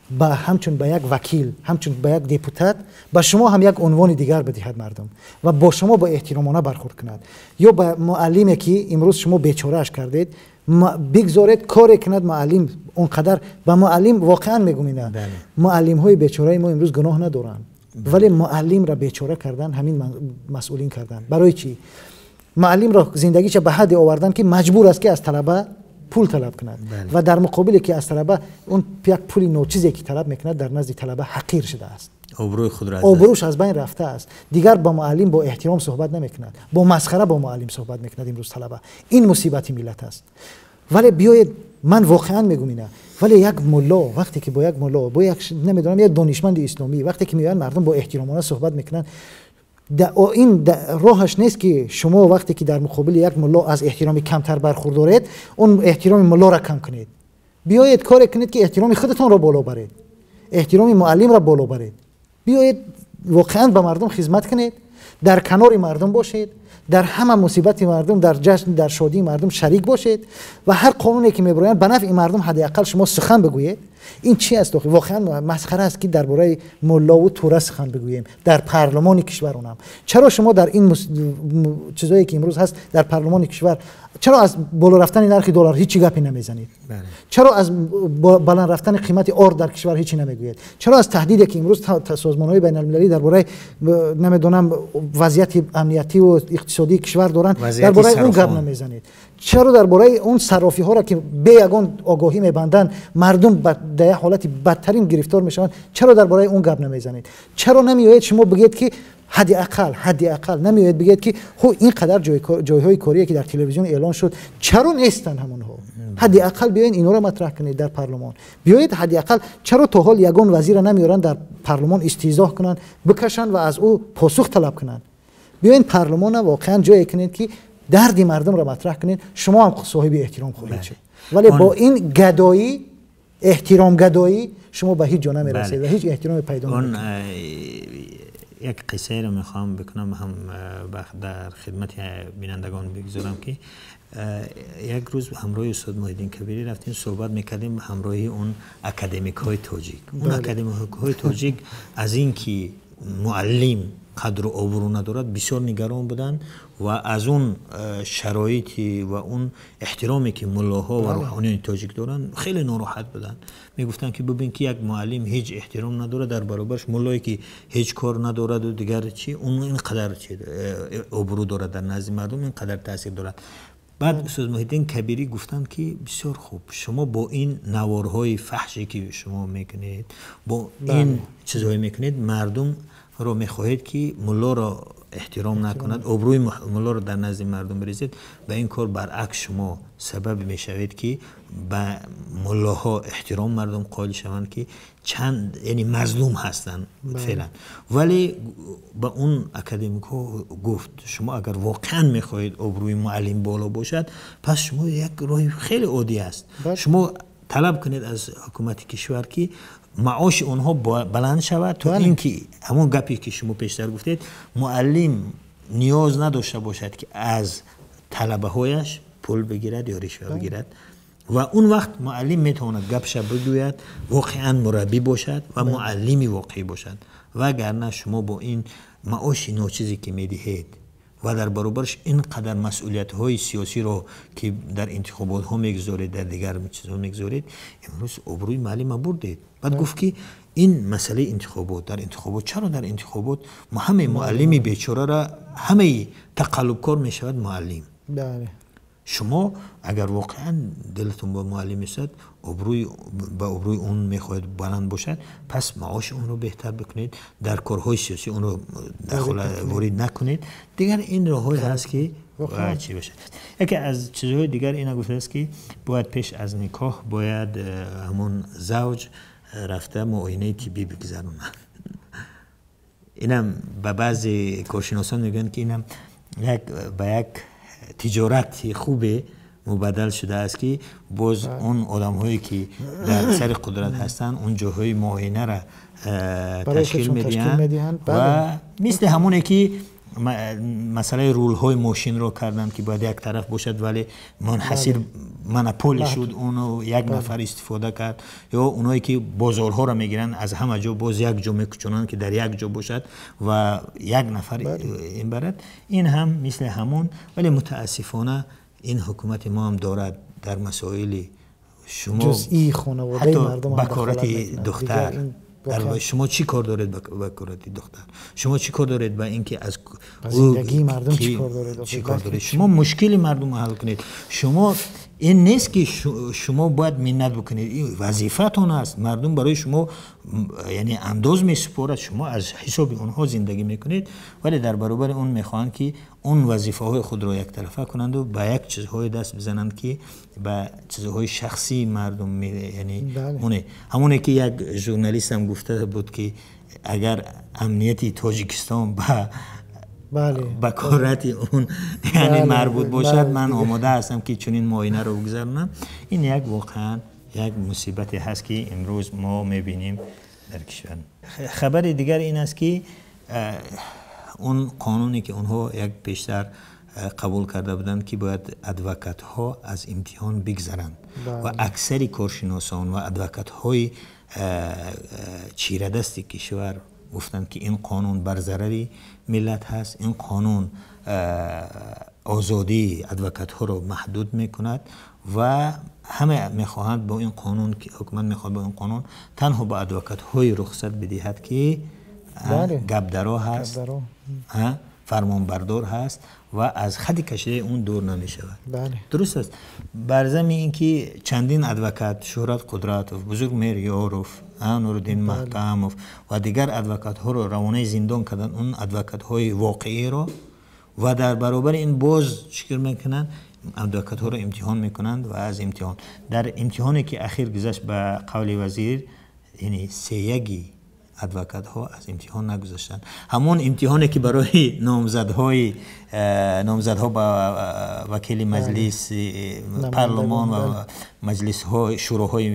[SPEAKER 2] ба ҳамчун ба як вакил, ҳамчун ба як депутат, ба шумо ҳам як унвони дигар бидиҳад мардум ва бо шумо бо эҳтиромона бархӯрд кунад. Ё ба муаллиме, ки имрӯз шумо бечорааш кардед, бигзоред коре кунад муаллим. Он қадар ба муаллим, воқеан мегӯм, ина муаллимҳои бечораи мо имрӯз гуноҳ надоранд, вале муаллимро бечора кардан ҳамин масъулин кардан. Барои чӣ муаллимро зиндагиша ба ҳадде овардан, ки маҷбур аст, ки аз талаба пул талаб кунад, ва дар муқобиле ки аз талаба он як пули ночизе ки талаб мекунад, дар назди талаба ҳақир шудааст?
[SPEAKER 1] Обрӯи худро
[SPEAKER 2] обрӯш аз байн рафтааст. Дигар ба муаллим бо эҳтиром суҳбат намекунад, бо масхара бо муаллим суҳбат мекунад имрӯз талаба. Ин мусибати миллат аст. Вале биёед, ман воқеан мегӯм ина, вале як мулло вақте ки бо як мулло, бо як, намедонам, як донишманди исломӣ вақте ки меоянд, мардум бо эҳтиромона суҳбат мекунанд. Ин роҳаш нест, ки шумо вақте ки дар муқобили як мулло аз эҳтироми камтар бархурдоред, он эҳтироми муллоро кам кунед. Биёед, коре кунед, ки эҳтироми худатонро боло баред, эҳтироми муаллимро боло баред. Биёед, воқеан ба мардум хизмат кунед, дар канори мардум бошед, дар ҳама мусибати мардум, дар ҷашн, дар шодии мардум шарик бошед ва ҳар қонуне ки мебароянд, ба нафъи мардум ҳадди ақал шумо сухан бигӯед. Ин чи аст? Воқеан масхара аст, ки дар бораи муллову тура сухан бигӯем дар парлумони кишвар. Онам чаро шумо дар ин чизое ки имрӯз ҳаст дар парлумони кишвар, чаро аз боло рафтани нархи доллар ҳечи гапе намезанед? Чаро аз баланд рафтани қимати орд дар кишвар ҳечи намегӯед? Чаро аз таҳдиде ки имрӯз созмонҳои байналмилалӣ дар бораи, намедонам, вазъияти амниятиву иқтисодии кишвар доранд, дар бораи он гап намезанед? Чаро дар бораи он саррофиҳоро, ки бе ягон огоҳӣ мебанданд, мардум дар як ҳолати бадтарин гирифтор мешаванд, чаро дар бораи он гап намезанед? Чаро намеоед шумо бигӯед, ки ҳадди ақал намеоед бигӯед, ки хуб, ин қадар ҷойҳои корие ки дар телевизион эълон шуд, чаро нестанд ҳамонҳо? Ҳадди ақал биёед, инҳоро матраҳ кунед дар парлумон. Биёед, ҳадди ақал чаро то ҳол ягон вазира намеоранд, дар парлумон истизоҳ кунанд, бикашанд ва аз ӯ посух талаб кунанд? Биёед, парлумона воқеан ҷое кунед, ки дарди мардумро матраҳ кунед. Шумо ҳам соҳиби эҳтиром хоҳед шуд. Вале бо ин гадоӣ, эҳтиромгадоӣ, шумо ба ҳеҷ ҷо намерасед ва ҳеҷ эҳтироме пайдо
[SPEAKER 1] намекунед. Як қиссаеро мехоҳам бикунам, ҳам дар хидмати бинандагон бигузорам, ки як рӯз ҳамроҳи устод Муҳиддин Кабирӣ рафтем, суҳбат мекардем ҳамроҳи он академикҳои тоҷик. Он академикҳои тоҷик аз ин ки муаллим қадру обрӯ надорад, бисёр нигарон буданд ва аз он шароити ва он эҳтироме ки муллоҳо ва рӯҳониёни тоҷик доранд, хеле нороҳат буданд. Мегуфтанд, ки бибин, ки як муаллим ҳеҷ эҳтиром надорад, дар баробараш муллое ки ҳеҷ кор надораду дигар чи, он ин қадар обрӯ дорад дар назди мардум, ин қадар таъсир дорад. Баъд устод Муҳиддин Кабирӣ гуфтанд, ки бисёр хуб, шумо бо ин наворҳои фаҳше ки шумо мекунед, бо ин чизҳое мекунед, мардумро мехоҳед, ки муллоро эҳтиром накунад, обрӯи муллоро дар назди мардум бирезед. Ба ин кор баръакс шумо сабаб мешавед, ки ба муллоҳо эҳтиром мардум қоил шаванд, ки чанд, яъне мазлум ҳастанд феълан. Вале ба он академикҳо гуфт: шумо агар воқеан мехоҳед обрӯи муаллим боло бошад, пас шумо як роҳи хеле оддӣ аст: шумо талаб кунед аз ҳукумати кишвар, ки маоши онҳо баланд шавад, то ин ки ҳамон гапе ки шумо пештар гуфтед, муаллим ниёз надошта бошад, ки аз талабаҳояш пул бигирад ё ришва бигирад. Ва он вақт муаллим метавонад гапша бигӯяд, воқеан мураббӣ бошад ва муаллими воқеӣ бошад. Вагарна шумо бо ин маоши ночизе ки медиҳед ва дар баробараш ин қадар масъулиятҳои сиёсиро ки дар интихоботҳо мегузоред, дар дигар чизҳо мегузоред, имрӯз обрӯи муаллима бурдед. Баъд гуфт, ки ин масъалаи интихобот, дар интихобот чаро, дар интихобот ҳамаи муаллими бечорара, ҳамаи тақаллубкор мешавад муаллим. Шумо агар воқеан дилатон ба муаллим месад, обрӯи ба обрӯи он мехоҳед баланд бошад, пас маоши онро беҳтар бикунед, дар корҳои сиёсӣ онро ворид накунед. Дигар ин роҳҳое ҳаст, ки чӣ бошад. Яке аз чизҳои дигар ина гуфтааст, ки бояд пеш аз никоҳ бояд ҳамон завҷ рафта муоинаи тиббӣ бигзаронад. Инам ба баъзе коршиносон мегӯянд, ки инам як ба як тиҷорати хубе мубаддал шудааст, ки боз он одамҳое ки дар сари қудрат ҳастанд, он ҷойҳои муоинара ташкил медиҳанд ва мисли ҳамоне ки масъалаи рулҳои мошинро карданд, ки бояд як тараф бошад, вале манҳасир монополия шуд, оно як нафар истифода кард. Ё оное ки бозорҳоро мегиранд, аз ҳама ҷо боз як ҷо мекучонанд, ки дар як ҷо бошад ва як нафар ин барад. Ин ҳам мисли ҳамон. Вале мутаассифона ин ҳукумати мо ҳам дорад дар масоили шумо
[SPEAKER 2] ҷузъии хонаводаи мардум
[SPEAKER 1] бакорати духтар. Шумо чӣ кор доред ба бакорати духтар? Шумо чӣ кор доред ба ин ки аз
[SPEAKER 2] зиндагии мардум чӣ кор доред?
[SPEAKER 1] Чӣ кор доред? Шумо мушкили мардумро ҳал кунед. Шумо Ин нест ки шумо бояд миннат бикунед, ин вазифатон аст. Мардум барои шумо яъне андоз месупорад, шумо аз ҳисоби онҳо зиндагӣ мекунед, вале дар баробари он мехоҳанд ки он вазифаҳои худро яктарафа кунанд ва ба як чизҳое даст бизананд ки ба чизҳои шахсии мардум, яъне ҳамоне ки як журналист ҳам гуфта буд ки агар амнияти Тоҷикистон ба корати он яъне марбут бошад, ман омода ҳастам ки чунин муоинаро бигзаронам. Ин як воқеан як мусибате ҳаст ки имрӯз мо мебинем дар кишвар. Хабари дигар ин аст ки он қонуне ки онҳо як пештар қабул карда буданд ки бояд адвокатҳо аз имтиҳон бигзаранд ва аксари коршиносон ва адвокатҳои чирадасти кишвар гуфтанд ки ин қонун бар зарари миллат ҳаст, ин қонун озодии адвокатҳоро маҳдуд мекунад ва ҳама мехоҳанд бо ин қонун, ки ҳукумат мехоҳад бо ин қонун танҳо ба адвокатҳои рухсат бидиҳад ки гапдаро ҳаст, фармонбардор ҳаст ва аз хадди кашидаи он дур намешавад. Дуруст аст. Бар зами ин ки чандин адвокат, Шӯҳрат Қудратов, Бузургмеҳр Ёров, Нуриддин Маҳкамов ва дигар адвокатҳоро равонаи зиндон карданд, он адвокатҳои воқеиро, ва дар баробари ин боз чӣ кор мекунанд? Адвокатҳоро имтиҳон мекунанд ва аз имтиҳон дар имтиҳоне ки ахир гузашт ба қавли вазир, яъне сеяги адвокатҳо аз имтиҳон нагузаштанд. Ҳамон имтиҳоне ки барои номзадҳо ба вакили маҷлис, парлумон ва маҷлисҳо, шӯроҳои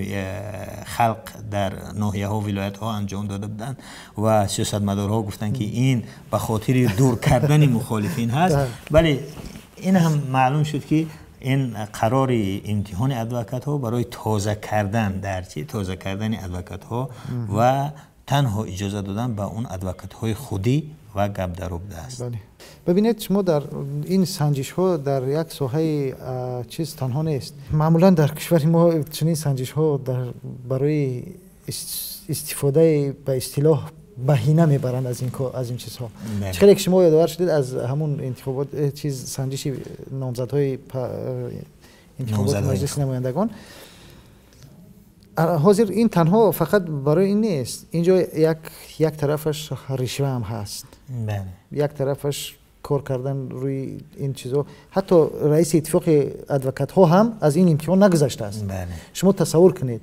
[SPEAKER 1] халқ дар ноҳияҳо, вилоятҳо анҷом дода буданд ва сиёсатмадорҳо гуфтанд ки ин ба хотири дур кардани мухолифин ҳаст. Вале ин ҳам маълум шуд ки ин қарори имтиҳони адвокатҳо барои тоза кардан дар чи тоза кардани адвокатҳо ва танҳо иҷоза додан ба он адвокатҳои худӣ ва гапдаро будааст.
[SPEAKER 2] Бибинед, шумо дар ин санҷишҳо дар як соҳаи чиз танҳо нест. Маъмулан дар кишвари мо чунин санҷишҳо барои истифодаи ба истилоҳ баҳина мебаранд аз ин чизҳо. Чӣ хеле ки шумо ёдовар шудед аз ҳамун интихобот, чиз санҷиши номзадҳои интихоботи маҷлиси намояндагон. Ҳозир ин танҳо фақат барои ин нест. Инҷо як тарафаш ришва ҳам ҳаст, як тарафаш кор кардан рӯи ин чизҳо. Ҳатто раиси иттифоқи адвокатҳо ҳам аз ин имтиҳон нагузаштааст. Шумо тасаввур кунед,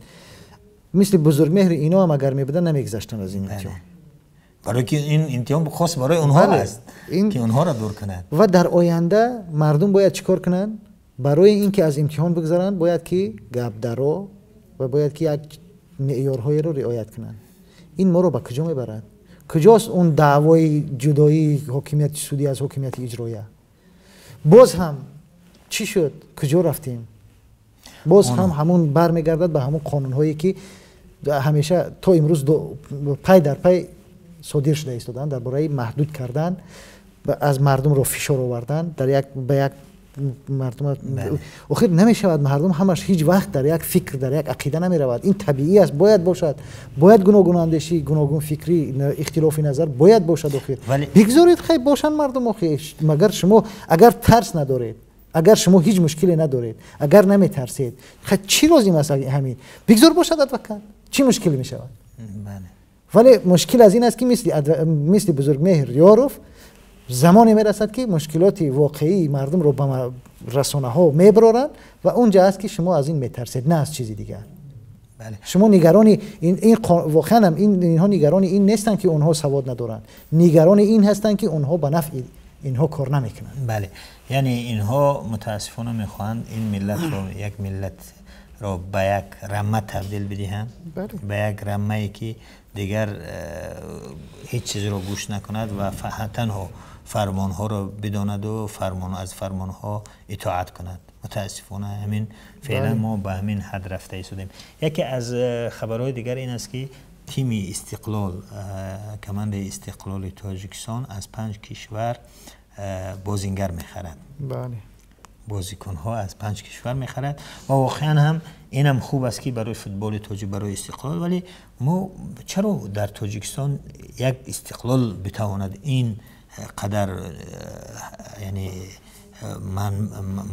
[SPEAKER 2] мисли Бузургмеҳри ино ҳам агар мебуданд намегузаштанд аз ин имтиҳон.
[SPEAKER 1] Барои ки ин имтиҳон хос барои онҳо аст ки онҳоро дур кунад.
[SPEAKER 2] Ва дар оянда мардум бояд чӣ кор кунанд? Барои ин ки аз имтиҳон бигзаранд, бояд ки гапдаро ва бояд ки як меъёрҳоеро риоят кунанд. Ин моро ба куҷо мебарад? Куҷост он даъвои ҷудоии ҳокимияти судӣ аз ҳокимияти иҷроия? Боз ҳам чӣ шуд? Куҷо рафтем? Боз ҳам ҳамун бармегардад ба ҳамун қонунҳое ки ҳамеша то имрӯз пай дар пай содир шуда истоданд дар бораи маҳдуд кардан, аз мардумро фишор овардан дар як ба як мардум. Охир намешавад мардум ҳамаш ҳеҷ вақт дар як фикр, дар як ақида намеравад. Ин табиӣ аст, бояд бошад, бояд гуногунандешӣ, гуногунфикрӣ, ихтилофи назар бояд бошад. Охир бигзоред хай бошанд мардум. Охир магар шумо агар тарс надоред, агар шумо ҳеҷ мушкиле надоред, агар наметарсед, хай чӣ лозим аст ҳамин? Бигзор бошад адвокат, чӣ мушкиле мешавад? Вале мушкил аз ин аст ки мисли Бузургмеҳр Ёров замоне мерасад ки мушкилоти воқеии мардумро ба расонаҳо мебароранд ва онҷа аст ки шумо аз ин метарсед, на аз чизи дигар. Шумо нигарони воқеан ҳам инҳо нигарони ин нестанд ки онҳо савод надоранд, нигарони ин ҳастанд ки онҳо ба нафъи инҳо кор намекунанд.
[SPEAKER 1] Бале, яъне инҳо мутаассифона мехоҳанд ин миллатро, як миллатро ба як рама табдил бидиҳанд, ба як рамае ки дигар ҳеҷ чизро гӯш накунад ва танҳо фармонҳоро бидонаду аз фармонҳо итоат кунад. Мутаассифона ҳамин феълан мо ба ҳамин ҳад рафта истодем. Яке аз хабарҳои дигар ин аст ки тими Истиқлол, командаи Истиқлоли Тоҷикистон аз 5 кишвар бозингар мехарад. Бозикунҳо аз 5 кишвар мехарад ва воқеан ҳам инам хуб аст ки барои футболи тоҷик, барои Истиқлол. Вале мо чаро дар Тоҷикистон як Истиқлол битавонад ин қадар яъне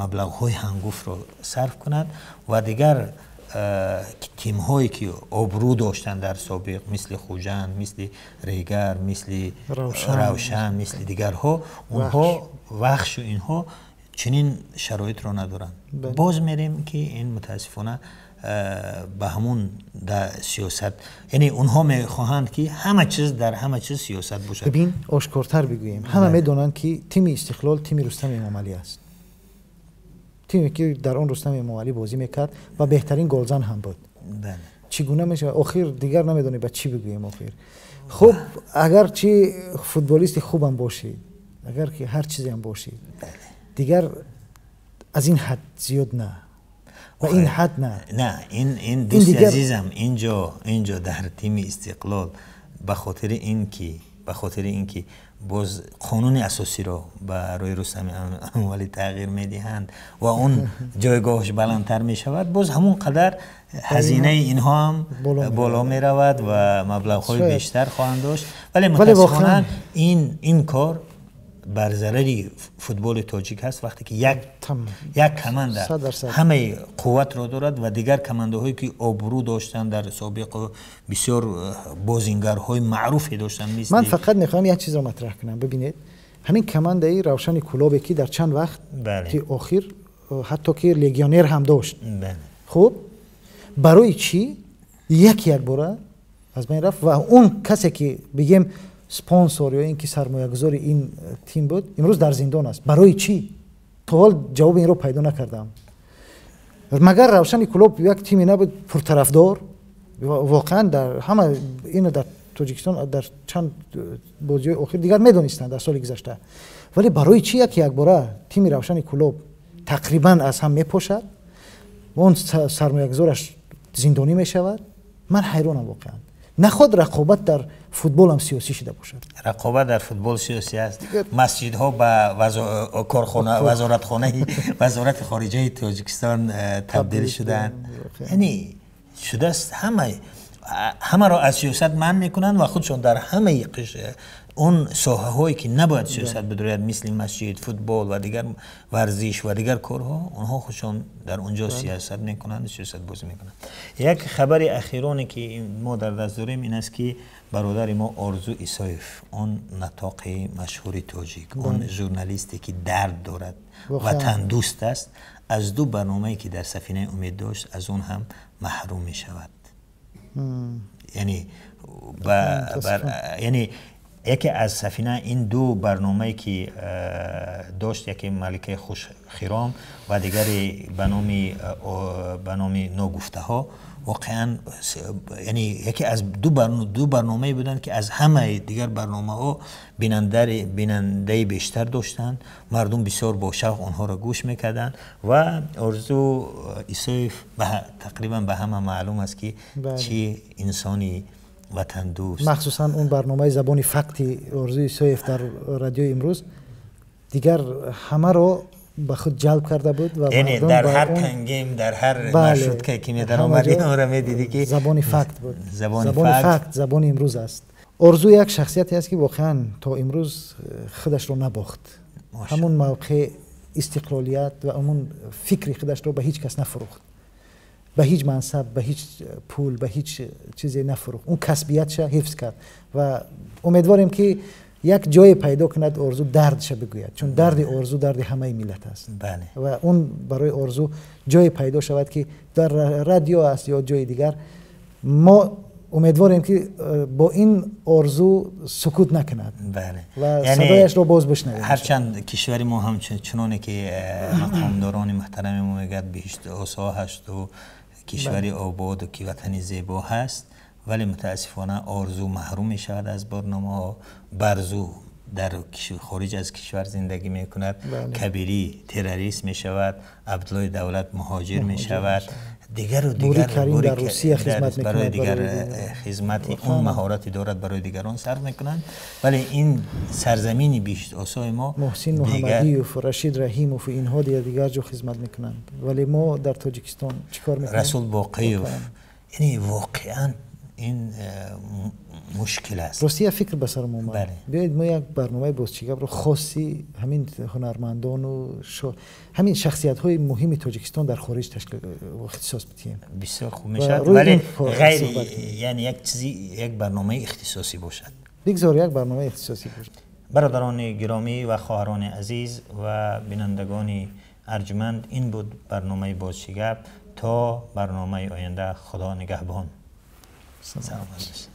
[SPEAKER 1] маблағҳои ҳангуфтро сарф кунад ва дигар тимҳое ки обрӯ доштанд дар собиқ, мисли Хуҷанд, мисли Регар, мисли Равшан, мисли дигарҳо, онҳо Вахшу инҳо чунин шароитро надоранд. Боз мерем ки ин мутаассифона ба ҳамун сиёсат, яъне онҳо мехоҳанд ки ҳама чиз дар ҳама чиз сиёсат бошад.
[SPEAKER 2] Бибин, ошкортар бигӯем, ҳама медонанд ки тими Истиқлол тими Рустами Эмомалӣ аст, тиме ки дар он Рустами Эмомалӣ бозӣ мекард ва беҳтарин голзан ҳам буд. Чӣ гуна мешавад? Охир дигар намедонем ба чӣ бигӯем. Охир хуб, агар чи футболисти хубам бошӣ, агар ки ҳар чизеам бошӣ, дигар аз ин ҳад зиёд на ва ин ҳад на.
[SPEAKER 1] На, ин дӯсти азизам, инҷо дар тими Истиқлол ба хотири ин ки боз қонуни асосиро барои Рустами Эмомалӣ тағйир медиҳанд ва он ҷойгоҳаш баландтар мешавад, боз ҳамон қадар ҳазинаи инҳо ҳам боло меравад ва маблағҳои бештар хоҳанд дошт. Вале мутаассифона ин кор бар зарари футболи тоҷик ҳаст. Вақте ки як команда ҳамаи қувватро дорад ва дигар командаҳое ки обрӯ доштанд дар собиқ, бисёр бозингарҳои маъруфе доштанд.
[SPEAKER 2] Ман фақат мехоҳам як чизро матраҳ кунам. Бибинед, ҳамин командаи Равшани Кулобе ки дар чанд вақт ки охир ҳатто ки легионер ҳам дошт, хуб, барои чӣ як якбора аз байн рафт ва он касе ки бигем спонсор ё ин ки сармоягузори ин тим буд, имрӯз дар зиндон аст? Барои чӣ? То ҳол ҷавоби инро пайдо накардам. Магар Равшани Кулоб як тиме набуд пуртарафдор? Воқеан дар ҳама ино дар Тоҷикистон дар чанд бозиҳои охир дигар медонистанд дар соли гузашта. Вале барои чӣ як якбора тими Равшани Кулоб тақрибан аз ҳам мепошад, он сармоягузораш зиндонӣ мешавад? Ман ҳайронам воқеан. Наход рақобат дар футбол ҳам сиёсӣ шуда бошад.
[SPEAKER 1] Рақобат дар футбол сиёсӣ аст. Масҷидҳо ба корхона, вазоратхонаи вазорати хориҷаи Тоҷикистон табдил шуданд. Яъне шудааст, ҳамаро аз сиёсат манъ мекунанд ва худшон дар ҳамаи он соҳаҳое ки набояд сиёсат бидорад, мисли масҷид, футбол ва дигар варзиш ва дигар корҳо, онҳо худшон дар онҷо сиёсат мекунанд, сиёсатбозӣ мекунанд. Як хабари ахироне ки мо дар даст дорем ин аст ки бародари мо Орзу Исоев, он натоқи машҳури тоҷик, он журналисте ки дард дорад, ватандӯст аст, аз ду барномае ки дар Сафинаи Умед дошт, аз он ҳам маҳрум мешавад. Яъне яке аз Сафина ин ду барномае ки дошт, яке Маликаи Хушхиром ва дигаре ба номи Ногуфтаҳо, воқеан яъне яке аз ду барномае буданд ки аз ҳамаи дигар барномаҳо бинандаи бештар доштанд. Мардум бисёр бо шавқ онҳоро гӯш мекарданд ва Орзу Исоев тақрибан ба ҳама маълум аст ки чӣ инсони ватандӯст.
[SPEAKER 2] Махсусан он барномаи забони факти Орзу Исоев дар радиои имрӯз дигар ҳамаро ба худ ҷалб карда буд ва
[SPEAKER 1] дар ҳар тангим, дар ҳар маршрутка ки медаромадӣ, онро медидӣ ки
[SPEAKER 2] забони факт буд. Забони факт забони имрӯз аст. Орзу як шахсияте аст ки воқеан то имрӯз худашро набохт. Ҳамон мавқеъ истиқлолият ва ҳамон фикри худашро ба ҳеҷ кас нафурӯхт, ба ҳеҷ мансаб, ба ҳеҷ пул, ба ҳеҷ чизе нафурӯхт. Он касбиятша ҳифз кард ва умедворем ки як ҷое пайдо кунад Орзу дардша бигӯяд, чун дарди Орзу дарди ҳамаи миллат аст. Ва он барои Орзу ҷое пайдо шавад ки дар радио аст ё ҷои дигар. Мо умедворем ки бо ин орзу сукут накунад ва садояшро боз бишнавем.
[SPEAKER 1] Ҳарчанд кишвари мо ҳам чуноне ки мақомдорони муҳтарами мо мегӯяд биҳиштосо ҳасту кишвари ободу ки ватани зебо ҳаст, вале мутаассифона орзу маҳрум мешавад аз барномаҳо. Барзу дар хориҷ аз кишвар зиндагӣ мекунад, кабирӣ террорист мешавад, Абдуллои Давлат муҳоҷир мешавад, дигару дигар барои дигар хизмати он маҳорати дорад барои дигарон сарф мекунанд. Вале ин сарзамини биҳиштосои мо
[SPEAKER 2] Муҳсин Муҳаммадиев, Рашид Раҳимов инҳо дигар ҷо хизмат мекунанд, вале мо дар Тоҷикистон чӣ кор мекунем?
[SPEAKER 1] Расул Боқиев, яъне воқеан Ин мушкил аст.
[SPEAKER 2] Рости, як фикр ба сарам омад. Биёед, мо як барномаи «Бозчигапро» хоси ҳамин ҳунармандону ҳамин шахсиятҳои муҳими Тоҷикистон дар хориҷ ташкил, ихтисос бидиҳем.
[SPEAKER 1] Бисёр хуб мешавад, вале ғайр, яъне як чизи, як барномаи ихтисосӣ бошад.
[SPEAKER 2] Бигзор як барномаи ихтисосӣ бошад.
[SPEAKER 1] Бародарони гиромӣ ва хоҳарони азиз ва бинандагони арҷманд, ин буд барномаи «Бозчигап». То барномаи оянда, Худо нигаҳбон. Саломат бошед.